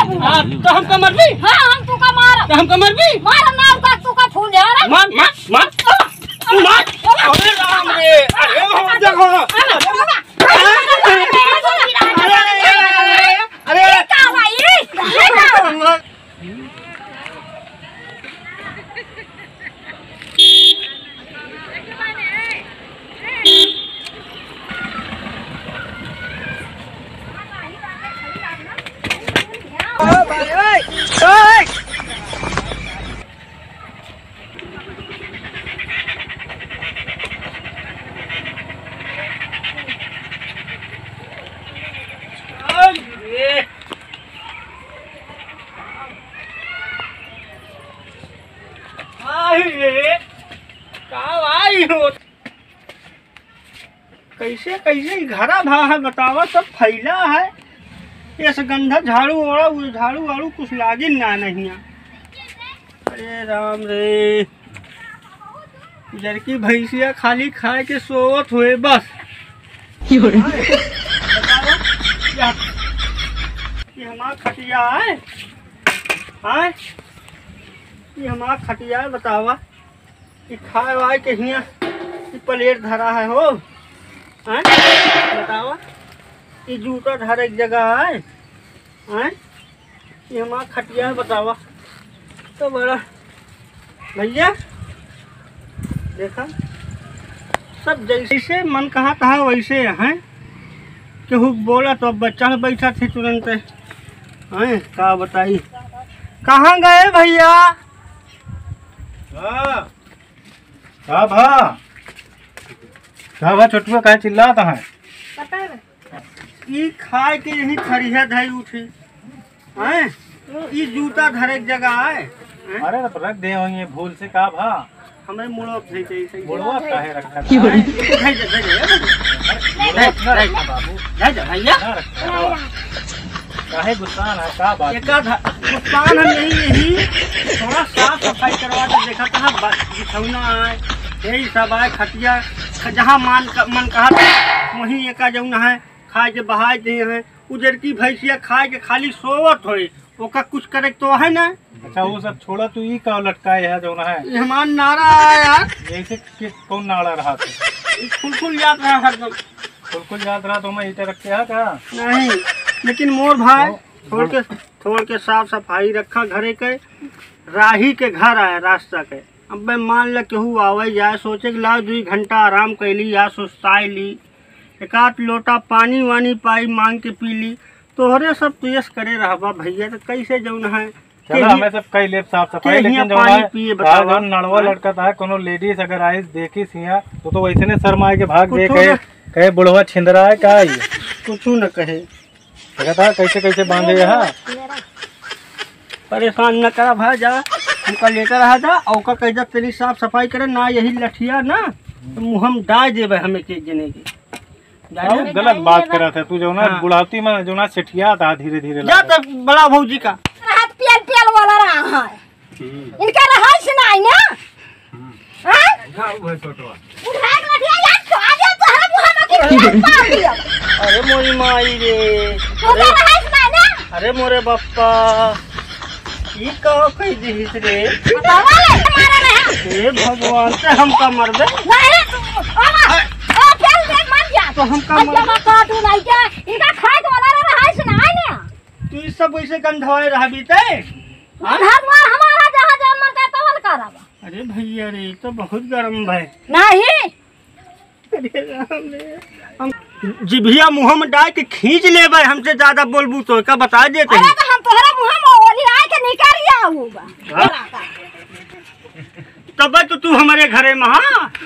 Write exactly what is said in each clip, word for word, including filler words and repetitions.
हाँ, तो हमका मरबी? हाँ, हम तू का मार। तो हमका मरबी? मार ना, का तू का फूल जा रहा। मार, मार, मार। मार। अरे राम रे, अरे राम, देखो। अरे, अरे, अरे, अरे, अरे, अरे, अरे, अरे, अरे, अरे, अरे, अरे, अरे, अरे, अरे, अरे, अरे, अरे, अरे, आई रे, का आई हो? कैसे, कैसे ई घरा भा है, बतावा, सब फैला है। ये से गंधा झाड़ू ओड़ा, वो झाड़ू वाड़ू कुछ लागिन ना नहीं है। अरे राम रे, जरकी भैंसिया खाली खाए के सोवत हुए बस। क्यों रे? बतावा, ये, ये हमार खटिया है, हाँ? ये हमार खटिया है, बतावा। ई खाए वाए के हियाँ ई प्लेट धरा है हो, हैं? बतावा, ई जूता धरे के जगह है, हैं? ई हमार खटिया है, बतावा। तो बड़ा भैया, देखा, सब जैसे मन कहा था वैसे हैं। केहू बोला तो अब बच्चा बैठा थे तुरंत, हैं? का बताई, कहाँ गए भैया? हाँ। का भा? का भा छोटुआ, काहे चिल्लात है? पता नहीं। ई खाए के यही थरिया धई उठी। हैं? ई जूता धरे के जगह है। हैं? अरे, तो रख दे होइए भूल से, का भा? हमें मुड़वा धई दे, सही। मुड़वा काहे रखा है? धई दे, धई दे, मुड़वा ना रखा बाबू। धई दे, भैया। ना रखा। काहे गुस्सा ना, का बात? एका ध-, गुस्सा हम यही, यही थोड़ा साफ सफाई करवा के देखा था, बा-, बिछौना आए, यही सब आए, खटिया, ख-, जहाँ मान क-, मन कहा था, वहीं एका जौन है, खाए के बहाए दे हैं। उजर की भैंसिया खाए के खाली सोवत होए, ओका कुछ करे के तो है ना। अच्छा, वो सब छोड़ा, तू ई का लटकाए है जौन है? ये हमार नारा है यार। जैसे कि कौन नारा रहा था? ई खुलखुल याद रहा हरदम। खुलखुल याद रहा तो मैं इधर रख के आ का? नहीं, लेकिन मोर भाई, तो थोड़ के, थोड़ के साफ सफाई रखा घरे के। राही के घर आए रास्ता के। अब मैं मान ल केहू आवे जाए, सोचे कि लाओ दुई घंटा आराम कैली या सुस्ताए ली, एक आध लोटा पानी वानी पाई मांग के पी ली। तोहरे सब तो यस करे रहबा भैया, तो कैसे जौन है चलो, केही-, हमें सब कई लेब साफ सफाई, केही लेकिन जौन पानी है, पिए बतावा। जौन नड़वा हाँ। लड़का था, कोनो लेडीज अगर आइस देखिस हियाँ, तो, तो वैसे ने शर्माए के भाग दे, कुछू कहे, ना। कहे बुढ़वा छिंदरा है का ये? कुछू न कहे। देखा था कैसे, कैसे बांधे यहाँ। परेशान न करा भाई, जा, हमका लेकर रहा था, और का कह जा तेरी साफ सफाई करे ना, यही लठिया ना, तो मुँह हम डाल देबे हमें के जने के। जाने? बहुत गलत बात करा था तू, जौना हाँ। बुढ़ावती में जौना सेठिया था धीरे धीरे जा लगा। तब बड़ा भौजी का। हाथ पियल पियल वाला रहा है। हम्म। इनका रहा से ना आई ना? हम्म। हाँ? ना, वो है छोटवा। उठाए के लठिया यार, तो आ गया तो हरा मुँह में के मार दिया। अरे मोरी माई रे। तो अरे, का रहा से ना आई ना? अरे मोरे बप्पा। ई का कह दिहिस रे? बतावा ले, मारा रहे। हे भगवान, ते हमका मरबे? नहीं, तू, ओ, ओ, फेल दे, मर जा। तो हमका अब मर- जमा काटू नहीं क्या? इनका खाए के वाला रहा है, सुनाए ना। तू ई सब वैसे गंधवाए रहबी ते? हाँ? घर द्वार हमारा जहाँ जहाँ मन का तवन करब। अरे भैया रे, ई तो बहुत गरम भाई। नहीं। अरे राम रे, हम जिभिया मुँह में डाल के खींच लेबे, हमसे ज्यादा बोलबू तो का बता देते अरे हैं। तो हम तोहरा मुँह में ओली आए के निकाल आऊबा। हाँ? तबे तो तू हमारे घरे में हा।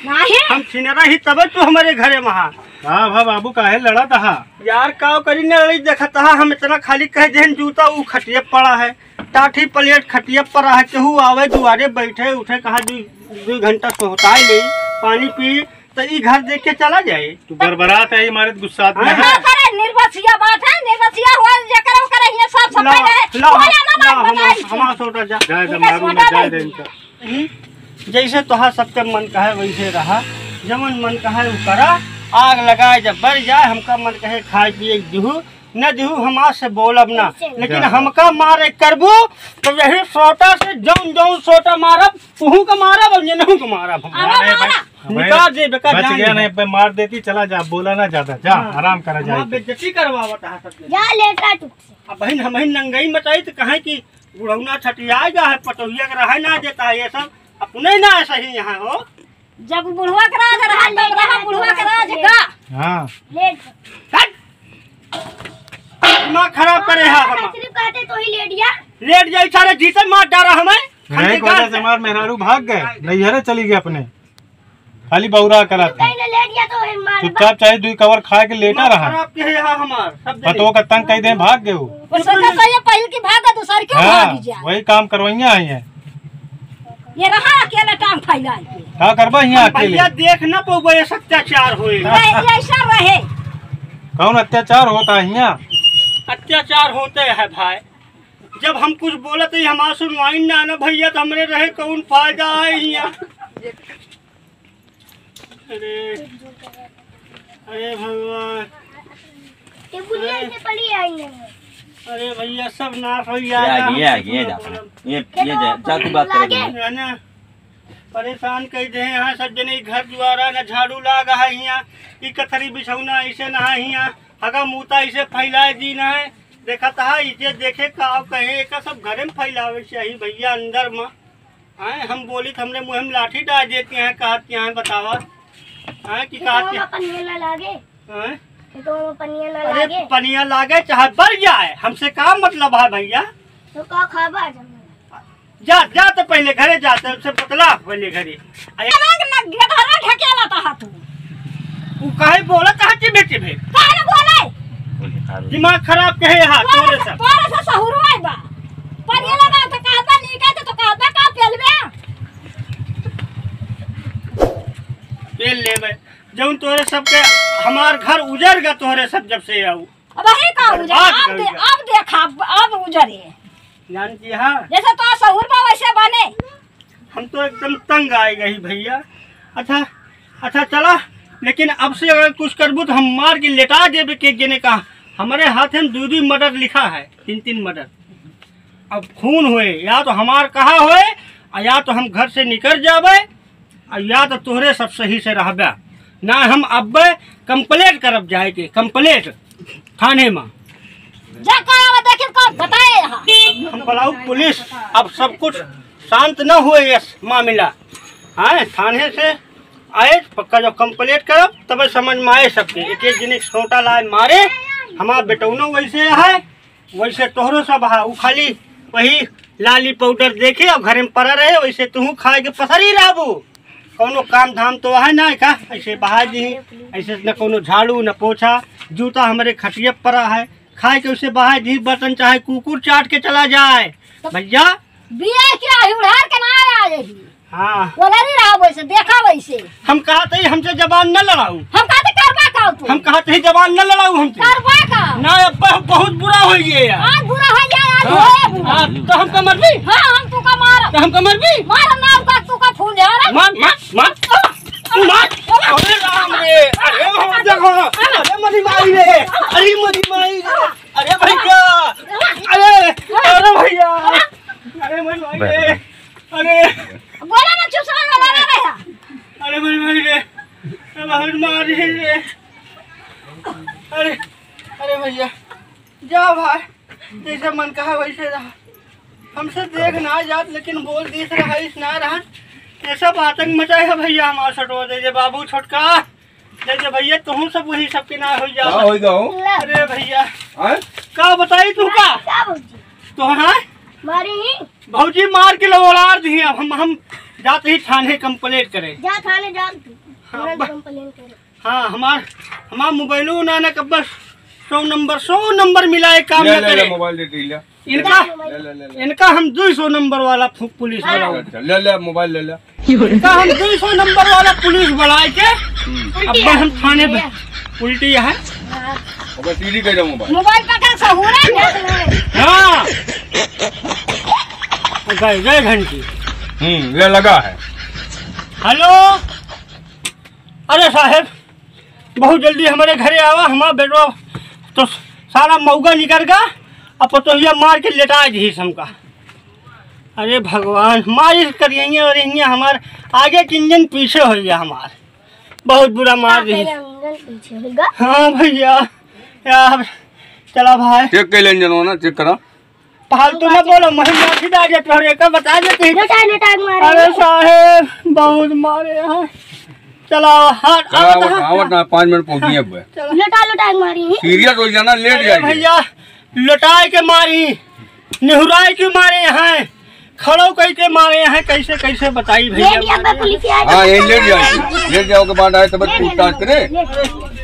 नहीं। हम छिनरा ही तबे तू हमारे घरे में हा। का भा बाबू काहे लड़त हा? यार का करी न लड़ी देखत हा, हम इतना खाली कह देहन जूता ऊ खटिया पड़ा है, टाठी प्लेट खटिया पड़ा है, केहू आवे दुआरे बैठे उठे कहा दू, दू घंटा सोहताए ले, पानी पी, तो ई घर देख के चला जाए। तू बरबरात है, ई मारे गुस्सा में हाँ। है। का करे, निर्बसिया बात है, निर्बसिया हुआ, जेकर ओकर हियाँ सब सफाई ला, रहे। ला, तू हम, आया ना ला, बात हम, बताई। हमारा छोटा जा। जाए दे, उनका मारू छोटा ना, जाए दे नहीं। इनका। हम्म? जैसे तोहार सबके मन कहे वैसे रहा, जवन मन कहे उ करा, आग लगाए जब बर जाए, हमका मन कहे खाए पिए के दिहू, न दिहू, हम आज से बोलब ना, लेकिन जा। हमका मारे करबू तो यही सोटा से जौन जौन सोटा मारब, उहू का मारब और इनहू का मारब हम। आवा, अरे मारा। भाई, निकाल दे, बेकार बच जान गया दे। नहीं, अब मार देती, चला जा, बोला ना ज्यादा, जा, हाँ, आराम करा, जा। हमार बेइज्जती करवावत है सब। जा लेटा टुक से। अब बहिन, हम ही नंगई मचाई तो कहें कि बुढ़ौना छटिया गया है, पतोहिया के रहे ना देता है, ये सब अपने ना सही यहाँ हो। जब बुढ़वा के राज रहा, तब रहा बुढ़वा के राज का। हाँ। लेट। हट। दिमाग खराब करे है हम। सिर्फ कहते तो ही लेट जा। लेट जाई, सारे जीते मार डारा हमें। नहीं, खंडे कोयला गाल से हमार मेहरारू भाग गए, नैहरे चली गई अपने। खाली बौरा करत है। कहीं ना लेट जा तो है मार। चुपचाप चाहे दुई कवर खाए के लेटा दिमाग रहा। खराब के है यहाँ हमार, सब पतो का तंग कह दे, भाग गए वो। वो सोचा तो ये पहल की भागा, दूसर क्यों हाँ, भागी जा? वही काम करवाइया आई है। ये रहा अकेला टांग फैलाए के। का करबा हियाँ अकेले? भैया देख ना पउबे, ये अत्याचार होए। ये, ये ऐसा रहे। कौन अत्याचार होता है हियाँ? अत्याचार होते है भाई, जब हम कुछ बोलत ही हमार सुनवाई ना ना भैया, तो हमरे रहे कौन फायदा है हियाँ? अरे, अरे भगवान। टेबुलिया अरे। से पड़ी आई है। अरे भैया, सब नाश हो ये गया। आगे, ये आगे, ये जा। ये, ये जा, जा, तू बात कर। लागे। है ना? परेशान कई दे हैं यहाँ सब जने, घर द्वारा ना झाड़ू लाग है यहाँ, ई कथरी बिछौना ऐसे ना है यहाँ, हगा मूता ऐसे फैलाए दी ना है। देखत है, इजे देखे का कहे, एका सब घरे में फैलावे चाहिए भैया, अंदर में। आए, हम बोली त हमरे मुँह में लाठी डाल देती हैं, कहत यहाँ बतावा। आए, कि खेतवा कहत में पनिया ना लागे। आए? खेतवा में पनिया ना अरे, लागे। पनिया लागे चाहे बर जाए, हमसे का मतलब है भैया? तो का खाबा जमीन? जा, जा तो पहले घरे जा, तो उनसे बतला पहले घरे। अरे, अलग न, गधरा ढकेला तो हाथ। उ काहे बोलत है टिभे टिभे? काहे न बोले? दिमाग खराब कहे हा, तोरे तोरे से, सब। तोरे से सहुरो आई बा। पनिया लगा तो कहता नहीं कहते तो कहता का पेलबे? पेल लेबे। जौन तोरे सबके हमार घर उजर गा तोरे सब जब से आऊ। अब हे का उजर? बर्बाद अब कर दे-, दिया। अब देखा, अब, अब उजर है। जान की हाँ? जैसे तो सहुर बा वैसे बने। हम तो एकदम तंग आए गई भैया। अच्छा, अच्छा चला, लेकिन अब से अगर कुछ करबू तो हम मार के लेटा देबे के जने का। हमारे हाथ में दू दू मर्डर लिखा है, तीन तीन मर्डर। अब खून होए, या तो हमार कहा होए, और या तो हम घर से निकल जाबे, और या तो तोहरे सब सही से रहबे। ना हम अब्बे कंप्लेंट करब जाए के, कंप्लेंट थाने में। जा करावा, देखिन कौन बताए यहाँ। हम बुलाऊ पुलिस, अब सब कुछ शांत न हुए ये मामला। हाँ, थाने से आए, पक्का जब कंप्लेंट करब, तब समझ में आए सबके। एक एक जने सोटा लाए मारे, हमार बेटौनो वैसे है, वैसे तोहरो सब है। उ खाली वही लाली पाउडर देखे और घरे में पड़ा रहे, वैसे तुहू खाए के पसरी रहबू। कौनो काम धाम तो है ना का? ऐसे बहा दी, ऐसे न कौनो झाड़ू, न पोछा, जूता हमरे खटिया पर पड़ा है, खाए के उसे बहा दी, बर्तन चाहे कुकुर चाट के चला जाए। भैया, बिया क्या है, उड़ार के ना आया यही। हाँ। बोला नहीं रहा वैसे, देखा वैसे। हम कहत ही हमसे जबान न लड़ाऊ। हम कहत ही करबा का तू? हम कहत ही जबान न लड़ाऊ हमसे। करबा का? ना, अब बहुत बुरा होइ गया यार। आज बुरा होइ गया, आज हाँ। होए बुरा। हाँ, तो हमका मरबी? हाँ, हम तू का मार। तो हमका मरबी? मार ना, का तू का फूल झाड़ा। मार, मार, मार। मार। अरे राम रे, अरे राम देखो। अरे मरी माई रे, अरे मरी माई रे। अरे भैया, अरे, अरे भैया, अरे मरी माई रे। अरे। बोला ना, चुप से बोला ना रे। अरे भाई, भाई रे, अरे भाई मार रही रे। अरे, अरे भैया, जा भाई, जैसे मन कहा वैसे रहा। हमसे देख ना जात, लेकिन बोल दिस रहा, इस ना रहा। ये सब आतंक मचाए है भैया हमार सटवा दे, जे बाबू छोटका। जय जय भैया, तुहूँ सब वही सबके ना हो जाओ। का हो जाओ? अरे भैया, हाँ? का बताई तू का? का भौजी? तो हाँ? मारी ही। भौजी मार के लवड़ार दी। अब हम, हम जाते ही थाने कंप्लेंट करे। जा थाने जा तू। हाँ, तुरंत ब-, कंप्लेंट करे। हाँ, हमार, हमार मोबाइलो ना, ना कब बस सौ नंबर, सौ नंबर मिला है काम ले, ना ले, ले, करे। मोबाइल दे दे, ले। इनका, ले, ले, ले, ले। इनका हम दुई सौ नंबर वाला फु-, पुलिस हाँ। वाला। अच्छा, ले, ले, मोबाइल ले, ले। इनका हम दुई सौ नंबर वाला पुलिस बुलाए के हम्म। अब बस हम थाने पे उल्टी है। हाँ। ओके, सीधी कर दो मोबाइल। मोबाइल पकड़ के हुआ है। हाँ। गए, गए घंटी। हम्म, ये लगा है। हेलो। अरे साहेब, बहुत जल्दी हमरे घरे आवा, हमार बेटवा तो सारा मौगा निकल गा, अब पतोहिया मार के लेटा दिहिस हमका। अरे भगवान, मार इस करिए और इन्हें हमार आगे के इंजन पीछे हो गया हमार। बहुत बुरा मार दिहिस। इंजन पीछे हो गया। हाँ भैया, यार, चला भाई। चेक कर ले इंजन होना, चेक करा। फालतू मत बोलो, मही लाठी डाल देते हो, एक बता देते हैं। लोटा, लोटा के मारे। अरे साहेब, बहुत मारे हैं। चला, हट, चला, आवत आवत, है। आवत ना, पाँच मिनट पहुँची अब। चला। लोटा, लोटा के मारी। सीरियस हो जाना, लेट अरे जाइए। भैया, लोटाए के मारी, निहुराए के मारे हैं, खड़ो कई के मारे हैं, कैसे, कैसे बताई भैया ये भी अब मारे हैं। पुलिस आ हाँ, ये लेट जाइए, लेट जाओ के बाद आए तब ले, ले, पूछताछ ले, करे। ले, ले।